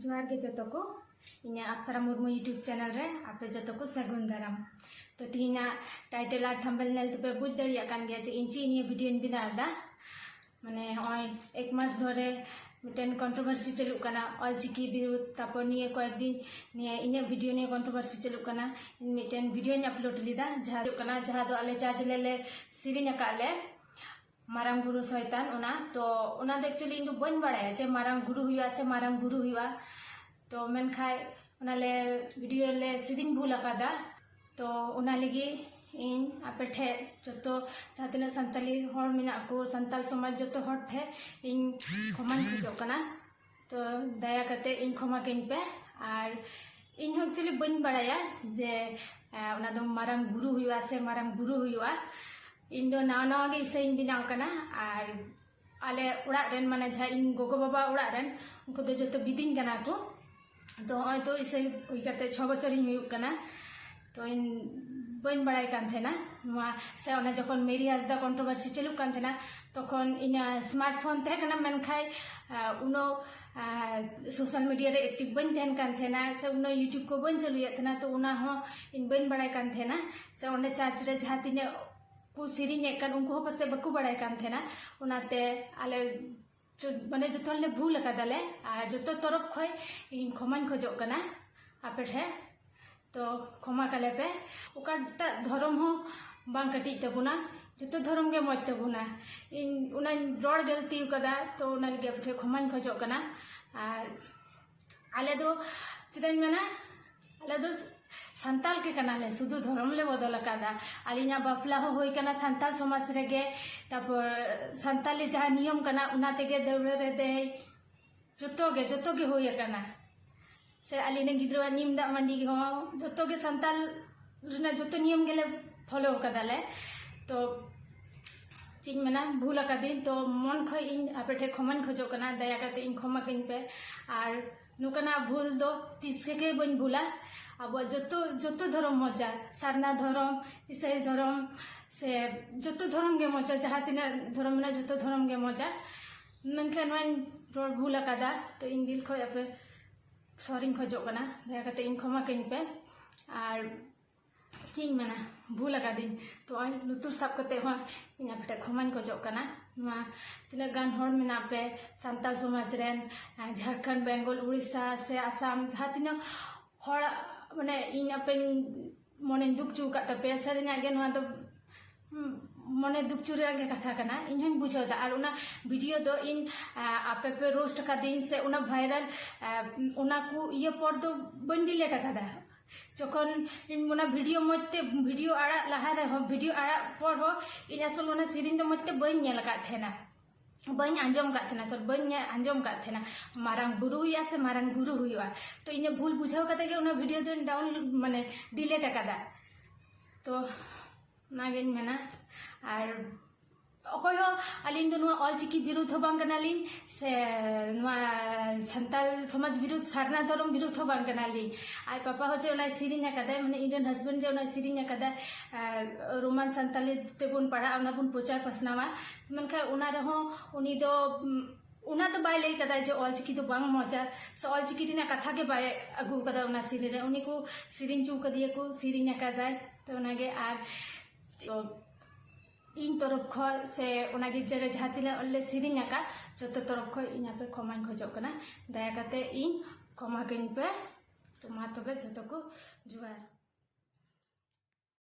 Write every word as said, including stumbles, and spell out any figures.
ᱡᱚᱦᱟᱨ ᱜᱮ ᱡᱚᱛᱚ ᱠᱚ, ᱤᱧᱟᱹᱜ ᱟᱯᱥᱟᱨᱟ ᱢᱩᱨᱢᱩ YouTube channel ᱨᱮ ᱟᱯᱮ ᱡᱚᱛᱚ ᱠᱚ ᱥᱟᱹᱜᱩᱱ ᱫᱟᱨᱟᱢ᱾ ᱛᱚ, ᱛᱮᱦᱮᱧᱟᱜ title ᱟᱨ thumbnail ᱧᱮᱞ ᱛᱮᱯᱮ ᱵᱩᱡᱽ ᱫᱟᱲᱮᱭᱟᱜ ᱠᱟᱱ ᱜᱮᱭᱟ ᱡᱮ ᱤᱧ ᱪᱮᱫ ᱱᱤᱭᱟᱹ video ᱧ ᱵᱮᱱᱟᱣ ᱮᱫᱟ᱾ ᱢᱟᱱᱮ, ᱱᱚᱜᱼᱚᱭ ᱮᱠ ᱢᱟᱥ ᱫᱷᱚᱨᱮ ᱢᱤᱫᱴᱮᱱ controversy ᱪᱟᱹᱞᱩᱜ ᱠᱟᱱᱟ ᱚᱞᱪᱤᱠᱤ ᱵᱤᱨᱩᱫᱷ᱾ ᱛᱟᱨᱯᱚᱨ ᱱᱤᱭᱟᱹ ᱠᱚᱭᱮᱠ ᱫᱤᱱ ᱱᱤᱭᱟᱹ ᱤᱧᱟᱹᱜ video ᱱᱤᱭᱮ controversy ᱪᱟᱹᱞᱩᱜ ᱠᱟᱱᱟ᱾ ᱤᱧ ᱢᱤᱫᱴᱮᱱ videoᱧ upload ᱞᱮᱫᱟ, ᱡᱟᱦᱟᱸ ᱦᱩᱭᱩᱜ ᱠᱟᱱᱟ, ᱡᱟᱦᱟᱸ ᱫᱚ ᱟᱞᱮ church ᱨᱮᱞᱮ ᱥᱮᱨᱮᱧ ᱟᱠᱟᱫ ᱞᱮ, ᱢᱟᱨᱟᱝ ᱵᱩᱨᱩ ᱥᱚᱭᱛᱟᱱ, ᱚᱱᱟ᱾ ᱛᱚ, ᱚᱱᱟ ᱫᱚ actually ᱤᱧ ᱫᱚ ᱵᱟᱹᱧ ᱵᱟᱲᱟᱭᱟ ᱡᱮ ᱢᱟᱨᱟᱝ ᱜᱩᱨᱩ ᱦᱩᱭᱩᱜᱼᱟ ᱥᱮ ᱢᱟᱨᱟᱝ ᱵᱩᱨᱩ ᱦᱩᱭᱩᱜᱼᱟ᱾ ᱛᱚ, ᱢᱮᱱᱠᱷᱟᱡ ᱚᱱᱟᱞᱮ video ᱞᱮ ᱥᱮᱨᱮᱧ ᱵᱷᱩᱞ ᱟᱠᱟᱫᱟ᱾ ᱛᱚ, ᱚᱱᱟ ᱞᱟᱹᱜᱤᱫ ᱤᱧ ᱟᱯᱮ ᱴᱷᱮᱡ ᱡᱚᱛᱚ ᱡᱟᱦᱟᱸ ᱛᱤᱱᱟᱹᱜ ᱥᱟᱱᱛᱟᱞᱤ ᱦᱚᱲ ᱢᱮᱱᱟᱜ ᱠᱚ, ᱥᱟᱱᱛᱟᱞ ᱥᱚᱢᱟᱡᱽ, ᱡᱚᱛᱚ ᱦᱚᱲ ᱴᱷᱮᱡ ᱤᱧ ᱠᱷᱚᱢᱟᱧ ᱠᱷᱚᱡᱚᱜ ᱠᱟᱱᱟ᱾ ᱛᱚ, ᱫᱟᱭᱟ ᱠᱟᱛᱮ ᱤᱧ ᱠᱷᱚᱢᱟ ᱠᱟᱹᱧ ᱯᱮ᱾ ᱟᱨ ᱤᱧ ᱦᱚᱸ actually ᱵᱟᱹᱧ ᱵᱟᱲᱟᱭᱟ ᱡᱮ, ᱟᱸ, ᱚᱱᱟ ᱫᱚ ᱢᱟᱨᱟᱝ ᱜᱩᱨᱩ ᱦᱩᱭᱩᱜᱼᱟ ᱥᱮ ᱢᱟᱨᱟᱝ ᱵᱩᱨᱩ ᱦᱩᱭᱩᱜᱼᱟ᱾ ᱤᱧ ᱫᱚ ᱱᱟᱣᱟ ᱱᱟᱣᱟ ᱜᱮ ᱤᱥᱟᱹᱭᱤᱧ ᱵᱮᱱᱟᱣ ᱠᱟᱱᱟ᱾ ᱟᱨ ᱟᱞᱮ ᱚᱲᱟᱜ ᱨᱮᱱ, ᱢᱟᱱᱮ, ᱡᱟᱦᱟᱸ ᱤᱧ ᱜᱚᱜᱚ ᱵᱟᱵᱟ ᱚᱲᱟᱜ ᱨᱮᱱ, ᱩᱱᱠᱩ ᱫᱚ ᱡᱚᱛᱚ ᱵᱤᱫᱤᱧ ᱠᱟᱱᱟ ᱠᱚ᱾ ᱛᱚ, ᱦᱚᱸᱜᱼᱚᱭ ᱛᱚ ᱤᱥᱟᱹᱭ ᱦᱩᱭ ᱠᱟᱛᱮ ᱪᱷᱚ ᱵᱚᱪᱷᱚᱨᱤᱧ ᱦᱩᱭᱩᱜ ᱠᱟᱱᱟ᱾ ᱛᱚ, ᱤᱧ ᱵᱟᱹᱧ ᱵᱟᱲᱟᱭ ᱠᱟᱱ ᱛᱟᱦᱮᱱᱟ ᱱᱚᱣᱟ᱾ ᱥᱮ ᱚᱱᱟ ᱡᱚᱠᱷᱚᱱ ᱢᱮᱨᱤ ᱦᱟᱸᱥᱫᱟ controversy ᱪᱟᱹᱞᱩᱜ ᱠᱟᱱ ᱛᱟᱦᱮᱱᱟ, ᱛᱚᱠᱷᱚᱱ ᱤᱧᱟᱹᱜ smartphone ᱛᱟᱦᱮᱸ ᱠᱟᱱᱟ, ᱢᱮᱱᱠᱷᱟᱡ, ᱟᱸ, ᱩᱱᱟᱹᱜ, ᱟᱸ, social media ᱨᱮ active ᱵᱟᱹᱧ ᱛᱟᱦᱮᱱ ᱠᱟᱱ ᱛᱟᱦᱮᱱᱟ, ᱥᱮ ᱩᱱᱟᱹᱜ YouTube ᱠᱚ ᱵᱟᱹᱧ ᱪᱟᱹᱞᱩᱭᱮᱫ ᱛᱟᱦᱮᱱᱟ᱾ ᱛᱚ, ᱚᱱᱟ ᱦᱚᱸ ᱤᱧ ᱵᱟᱹᱧ ᱵᱟᱲᱟᱭ ᱠᱟᱱ ᱛᱟᱦᱮᱱᱟ᱾ ᱥᱮ ᱚᱸᱰᱮ church ᱨᱮ ᱡᱟᱦᱟᱸ ᱛᱤᱱᱟᱹᱜ ᱠᱚ ᱥᱮᱨᱮᱧᱮᱫ ᱠᱟᱱ, ᱩᱱᱠᱩ ᱦᱚᱸ ᱯᱟᱥᱮᱡ ᱵᱟᱠᱚ ᱵᱟᱲᱟᱭ ᱠᱟᱱ ᱛᱟᱦᱮᱱᱟ᱾ ᱚᱱᱟᱛᱮ ᱟᱞᱮ ᱡᱚ-, ᱢᱟᱱᱮ, ᱡᱚᱛᱚ ᱦᱚᱲ ᱞᱮ ᱵᱷᱩᱞ ᱟᱠᱟᱫᱟᱞᱮ᱾ ᱟᱨ ᱡᱚᱛᱚ ᱛᱚᱨᱚᱯ ᱠᱷᱚᱡ ᱤᱧ ᱠᱷᱚᱢᱟᱧ ᱠᱷᱚᱡᱚᱜ ᱠᱟᱱᱟ ᱟᱯᱮ ᱴᱷᱮᱡ᱾ ᱛᱚ, ᱠᱷᱚᱢᱟ ᱠᱟᱞᱮ ᱯᱮ᱾ ᱚᱠᱟᱴᱟᱜ ᱫᱷᱚᱨᱚᱢ ᱦᱚᱸ ᱵᱟᱝ ᱠᱟᱹᱴᱤᱡ ᱛᱟᱵᱚᱱᱟ, ᱡᱚᱛᱚ ᱫᱷᱚᱨᱚᱢ ᱜᱮ ᱢᱚᱡᱽ ᱛᱟᱵᱚᱱᱟ᱾ ᱤᱧ ᱚᱱᱟᱧ ᱨᱚᱲ ᱜᱟᱹᱞᱛᱤ ᱟᱠᱟᱫᱟ, ᱛᱚ, ᱚᱱᱟ ᱞᱟᱹᱜᱤᱫ ᱟᱯᱮ ᱴᱷᱮᱡ ᱠᱷᱚᱢᱟᱧ ᱠᱷᱚᱡᱚᱜ ᱠᱟᱱᱟ᱾ ᱟᱨ ᱟᱞᱮ ᱫᱚ, ᱪᱮᱫᱟᱧ ᱢᱮᱱᱟ, ᱟᱞᱮ ᱫᱚ ᱥᱟᱱᱛᱟᱞ ᱜᱮ ᱠᱟᱱᱟᱞᱮ, ᱥᱩᱫᱷᱩ ᱫᱷᱚᱨᱚᱢ ᱞᱮ ᱵᱚᱫᱚᱞ ᱟᱠᱟᱫᱟ᱾ ᱟᱹᱞᱤᱧᱟᱜ ᱵᱟᱯᱞᱟ ᱦᱚᱸ ᱦᱩᱭ ᱠᱟᱱᱟ ᱥᱟᱱᱛᱟᱞ ᱥᱚᱢᱟᱡᱽ ᱨᱮᱜᱮ, ᱛᱟᱨᱯᱚᱨ ᱥᱟᱱᱛᱟᱞᱤ ᱡᱟᱦᱟᱸ ᱱᱤᱭᱚᱢ ᱠᱟᱱᱟ, ᱚᱱᱟ ᱛᱮᱜᱮ ᱫᱟᱹᱣᱲᱟᱹ ᱨᱮ ᱫᱮᱡ, ᱡᱚᱛᱚ ᱜᱮ, ᱡᱚᱛᱚ ᱜᱮ ᱦᱩᱭ ᱟᱠᱟᱱᱟ᱾ ᱥᱮ ᱟᱹᱞᱤᱧ ᱨᱮᱱ ᱜᱤᱫᱽᱨᱟᱹᱣᱟᱜ ᱱᱤᱢ ᱫᱟᱜ ᱢᱟᱹᱰᱤ ᱦᱚᱸ, ᱡᱚᱛᱚ ᱜᱮ ᱥᱟᱱᱛᱟᱞ ᱨᱮᱱᱟᱜ ᱡᱚᱛᱚ ᱱᱤᱭᱚᱢ ᱜᱮᱞᱮ follow ᱟᱠᱟᱫᱟᱞᱮ᱾ ᱛᱚ, ᱪᱮᱫ ᱤᱧ ᱢᱮᱱᱟ, ᱵᱷᱩᱞ ᱟᱠᱟᱫᱟᱹᱧ, ᱛᱚ ᱢᱚᱱ ᱠᱷᱚᱡ ᱤᱧ ᱟᱯᱮ ᱴᱷᱮᱡ ᱠᱷᱚᱢᱟᱧ ᱠᱷᱚᱡᱚᱜ ᱠᱟᱱᱟ, ᱫᱟᱭᱟ ᱠᱟᱛᱮ ᱤᱧ ᱠᱷᱚᱢᱟ ᱠᱟᱹᱧ ᱯᱮ᱾ ᱟᱨ ᱱᱚᱝᱠᱟᱱᱟᱜ ᱵᱷᱩᱞ ᱫᱚ ᱛᱤᱥ ᱜᱮ ᱵᱟᱹᱧ ᱵᱷᱩᱞᱟ᱾ ᱟᱵᱚᱣᱟᱜ ᱡᱚᱛᱚ, ᱡᱚᱛᱚ ᱫᱷᱚᱨᱚᱢ ᱢᱚᱡᱟ, ᱥᱟᱨᱱᱟ ᱫᱷᱚᱨᱚᱢ, ᱤᱥᱟᱹᱭ ᱫᱷᱚᱨᱚᱢ, ᱥᱮ ᱡᱚᱛᱚ ᱫᱷᱚᱨᱚᱢ ᱜᱮ ᱢᱚᱡᱟ, ᱡᱟᱦᱟᱸ ᱛᱤᱱᱟᱹᱜ ᱫᱷᱚᱨᱚᱢ ᱢᱮᱱᱟᱜᱼᱟ, ᱡᱚᱛᱚ ᱫᱷᱚᱨᱚᱢ ᱜᱮ ᱢᱚᱡᱟ᱾ ᱢᱮᱱᱠᱷᱟᱱ ᱱᱚᱣᱟᱧ ᱨᱚᱲ ᱵᱷᱩᱞ ᱟᱠᱟᱫᱟ, ᱛᱚ ᱤᱧ ᱫᱤᱞ ᱠᱷᱚᱡ ᱟᱯᱮ ᱥᱚᱨᱤᱧ ᱠᱷᱚᱡᱚᱜ ᱠᱟᱱᱟ, ᱫᱟᱭᱟ ᱠᱟᱛᱮ ᱤᱧ ᱠᱷᱚᱢᱟ ᱠᱟᱹᱧ ᱯᱮ᱾ ᱟᱨ ᱪᱮᱫ ᱤᱧ ᱢᱮᱱᱟ, ᱵᱷᱩᱞ ᱟᱠᱟᱫᱤᱧ, ᱛᱚ ᱱᱚᱜᱼᱚᱭ ᱞᱩᱛᱩᱨ ᱥᱟᱵ ᱠᱟᱛᱮ ᱦᱚᱸ ᱤᱧ ᱟᱯᱮ ᱴᱷᱮᱱ ᱠᱷᱚᱢᱟᱧ ᱠᱷᱚᱡᱚᱜ ᱠᱟᱱᱟ᱾ ᱱᱚᱣᱟ ᱛᱤᱱᱟᱹᱜ ᱜᱟᱱ ᱦᱚᱲ ᱢᱮᱱᱟᱜ ᱯᱮ ᱥᱟᱱᱛᱟᱲ ᱥᱚᱢᱟᱡᱽ ᱨᱮᱱ, ᱟᱨ ᱡᱷᱟᱲᱠᱷᱚᱸᱰ, ᱵᱮᱝᱜᱚᱞ, ᱩᱲᱤᱥᱥᱟ ᱥᱮ ᱟᱥᱟᱢ, ᱡᱟᱦᱟᱸ ᱛᱤᱱᱟᱹᱜ ᱦᱚᱲ, ᱢᱟᱱᱮ ᱤᱧ ᱟᱯᱮᱧ ᱢᱚᱱᱮᱧ ᱫᱩᱠ ᱦᱚᱪᱚ ᱟᱠᱟᱫ ᱛᱟᱯᱮᱭᱟ, ᱥᱟᱹᱨᱤᱧᱟᱜ ᱜᱮ ᱱᱚᱣᱟ ᱫᱚ ᱦᱩᱸ, ᱢᱚᱱᱮ ᱫᱩᱠ ᱦᱚᱪᱚ ᱨᱮᱭᱟᱜ ᱜᱮ ᱠᱟᱛᱷᱟ ᱠᱟᱱᱟ, ᱤᱧ ᱦᱚᱧ ᱵᱩᱡᱷᱟᱹᱣ ᱮᱫᱟ᱾ ᱟᱨ ᱚᱱᱟ ᱵᱷᱤᱰᱤᱭᱳ ᱫᱚ ᱤᱧ, ᱟ, ᱟᱯᱮ ᱯᱮ ᱨᱳᱥᱴ ᱟᱠᱟᱫᱤᱧ ᱥᱮ ᱚᱱᱟ ᱵᱷᱟᱭᱨᱟᱞ, ᱟ, ᱚᱱᱟ ᱠᱚ ᱤᱭᱟᱹ ᱯᱚᱨ ᱫᱚ ᱵᱟᱹᱧ ᱰᱤᱞᱮᱴ ᱟᱠᱟᱫᱟ᱾ ᱡᱚᱠᱷᱚᱱ ᱤᱧ ᱚᱱᱟ ᱵᱷᱤᱰᱤᱭᱳ ᱢᱚᱡᱽ ᱛᱮ, ᱵᱷᱤᱰᱤᱭᱳ ᱟᱲᱟᱜ ᱞᱟᱦᱟ ᱨᱮᱦᱚᱸ, ᱵᱷᱤᱰᱤᱭᱳ ᱟᱲᱟᱜ ᱯᱚᱨ ᱦᱚᱸ ᱤᱧ ᱟᱥᱚᱞ ᱚᱱᱟ ᱥᱮᱨᱮᱧ ᱫᱚ ᱢᱚᱡᱽ ᱛᱮ ᱵᱟᱹᱧ ᱧᱮᱞ ᱟᱠᱟᱫ ᱛᱟᱦᱮᱱᱟ, ᱵᱟᱹᱧ ᱟᱸᱡᱚᱢ ᱟᱠᱟᱫ ᱛᱟᱦᱮᱱᱟ, ᱥᱚᱨ, ᱵᱟᱹᱧ ᱧᱮ-, ᱟᱸᱡᱚᱢ ᱟᱠᱟᱫ ᱛᱟᱦᱮᱱᱟ ᱢᱟᱨᱟᱝ ᱵᱩᱨᱩ ᱦᱩᱭᱩᱜᱼᱟ ᱥᱮ ᱢᱟᱨᱟᱝ ᱜᱩᱨᱩ ᱦᱩᱭᱩᱜᱼᱟ᱾ ᱛᱚ ᱤᱧᱟᱹᱜ ᱵᱷᱩᱞ ᱵᱩᱡᱷᱟᱹᱣ ᱠᱟᱛᱮ ᱜᱮ ᱚᱱᱟ ᱵᱷᱤᱰᱤᱭᱳ ᱫᱚᱧ ᱰᱟᱣᱩᱱᱞᱳᱰ, ᱢᱟᱱᱮ ᱰᱤᱞᱮᱴ ᱟᱠᱟᱫᱟ᱾ ᱛᱚ ᱚᱱᱟᱜᱤᱧ ᱢᱮᱱᱟ᱾ ᱟᱨ ᱚᱠᱚᱭ ᱦᱚᱸ, ᱟᱹᱞᱤᱧ ᱫᱚ ᱱᱚᱣᱟ ᱚᱞᱪᱤᱠᱤ ᱵᱤᱨᱩᱫᱷ ᱦᱚᱸ ᱵᱟᱝ ᱠᱟᱱᱟᱞᱤᱧ, ᱥᱮ ᱱᱚᱣᱟ ᱥᱟᱱᱛᱟᱞ ᱥᱚᱢᱟᱡᱽ ᱵᱤᱨᱩᱫᱷ, ᱥᱟᱨᱱᱟ ᱫᱷᱚᱨᱚᱢ ᱵᱤᱨᱩᱫᱷ ᱦᱚᱸ ᱵᱟᱝ ᱠᱟᱱᱟᱞᱤᱧ᱾ ᱟᱡ ᱯᱟᱯᱟ ᱦᱚᱸ ᱡᱮ ᱚᱱᱟᱭ ᱥᱮᱨᱮᱧ ᱟᱠᱟᱫᱟᱭ, ᱢᱟᱱᱮ ᱤᱧ ᱨᱮᱱ ᱦᱟᱥᱵᱮᱱᱰ ᱡᱮ ᱚᱱᱟᱭ ᱥᱮᱨᱮᱧ ᱟᱠᱟᱫᱟᱭ, ᱟᱨ ᱨᱳᱢᱟᱱ ᱥᱟᱱᱛᱟᱞᱤ ᱛᱮᱵᱚᱱ ᱯᱟᱲᱦᱟᱜᱼᱟ, ᱚᱱᱟ ᱵᱚᱱ ᱯᱨᱚᱪᱟᱨ ᱯᱟᱥᱱᱟᱣᱟ, ᱢᱮᱱᱠᱷᱟᱱ ᱚᱱᱟ ᱨᱮᱦᱚᱸ ᱩᱱᱤ ᱫᱚ, ᱩᱢ, ᱚᱱᱟ ᱫᱚ ᱵᱟᱭ ᱞᱟᱹᱭ ᱠᱟᱫᱟ ᱡᱮ ᱚᱞᱪᱤᱠᱤ ᱫᱚ ᱵᱟᱝ ᱢᱚᱡᱟ, ᱥᱮ ᱚᱞᱪᱤᱠᱤ ᱨᱮᱱᱟᱜ ᱠᱟᱛᱷᱟ ᱜᱮ ᱵᱟᱭ ᱟᱹᱜᱩ ᱠᱟᱫᱟ ᱚᱱᱟ ᱥᱮᱨᱮᱧ ᱨᱮ᱾ ᱩᱱᱤ ᱠᱚ ᱥᱮᱨᱮᱧ ᱦᱚᱪᱚ ᱠᱟᱫᱮᱭᱟ ᱠᱚ, ᱥᱮᱨᱮᱧ ᱟᱠᱟᱫᱟᱭ᱾ ᱛᱚ ᱚᱱᱟᱜᱮ, ᱟᱨ ᱛᱚ ᱤᱧ ᱛᱚᱨᱚᱯ ᱠᱷᱚᱱ ᱥᱮ ᱚᱱᱟ ᱜᱤᱨᱡᱟᱹ ᱨᱮ ᱡᱟᱦᱟᱸ ᱛᱤᱱᱟᱹᱜ ᱞᱮ ᱥᱮᱨᱮᱧ ᱟᱠᱟᱫ, ᱡᱚᱛᱚ ᱛᱚᱨᱚᱯ ᱠᱷᱚᱱ ᱤᱧ ᱟᱯᱮ ᱠᱷᱚᱢᱟᱧ ᱠᱷᱚᱡᱚᱜ ᱠᱟᱱᱟ᱾ ᱫᱟᱭᱟ ᱠᱟᱛᱮ ᱤᱧ ᱠᱷᱚᱢᱟ ᱠᱟᱹᱧ ᱯᱮ᱾ ᱛᱚ ᱢᱟ ᱛᱚᱵᱮ ᱡᱚᱛᱚ ᱠᱚ ᱡᱚᱦᱟᱨ᱾